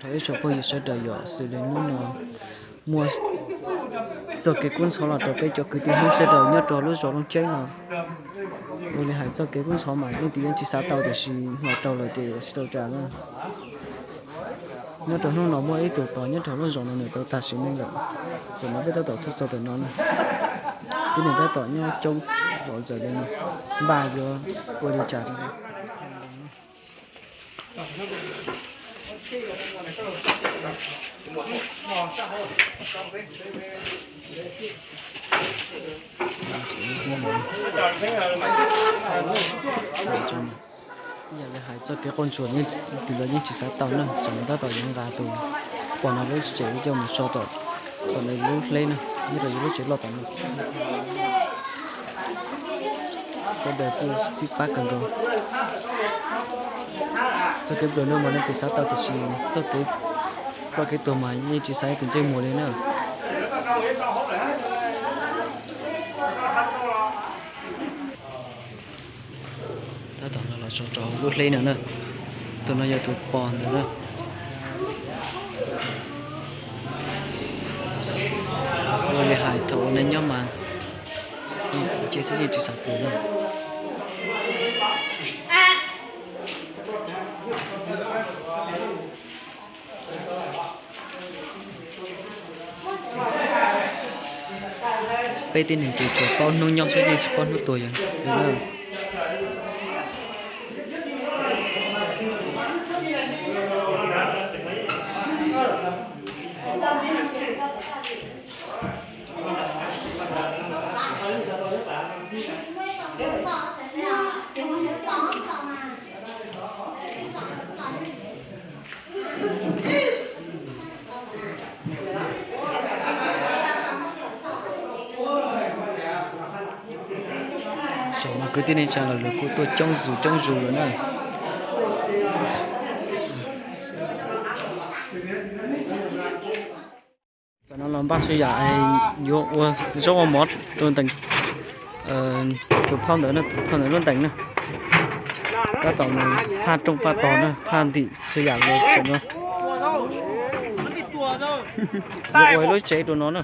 Ib tsoom phooj ywg sawv daws, yog xws li hnub no muaj txoj kev kub ntxhov los rau peb cov kwv tij Hmoob sawv daws nyob rau lub zos Looj Ceeb no. Ua li hais txoj kev kub ntxhov mas leej twg yeej tsis xav tau tiam sis hnov rau lawm ces yuav tsis tau cas na. Nyob rau hnub no muaj ib tug pog nyob rau lub zos no nws tau tag sim neej lawm. Tam no peb tab tom txhoj txog tam no na, tib neeg tab tom nyob coob zom zaws li no, npaj yuav ua li cas. Yog li hais txoj kev quaj ntsuag ne, tus lawv yeej tsis xav tau na, tam no tab tom yuav nqa tus pog no lub tsev coj mus tso tom, tom nws lub hleb na, nyob rau yus lub tsev loj tom no. Sawv daws kuj sib pab kawg nkaus. Txoj kev pluas nuj mas leej twg xav tau tiam sis txoj kev ploj kev tuag mas yeej tsis xav ib tus ntsej muag li na. Tab tom no los tso rau hauv lub hleb no na. Tus no yog tus pog ntawd na. Ua li hais thaum ua neej nyob mas yeej xav ciaj xwb yeej tsis xav tuag na. Peb tib neeg ces tsuas paub hnub nyob xwb yeej tsis paub hnub tuag yog li na. Tam no kwv tij neej tsa los lawv kuj tuaj coob zus coob zus lawm na. Tam no los npaj txhua yam yuav ua zaub ua mov rau ntees tus phauj ntawd, tus phauj ntawd lub ntees na. Tab tom mus phaj rooj phaj tog na, phaj ntim txhua yam los tam no yuav ua lub tsev rau no na.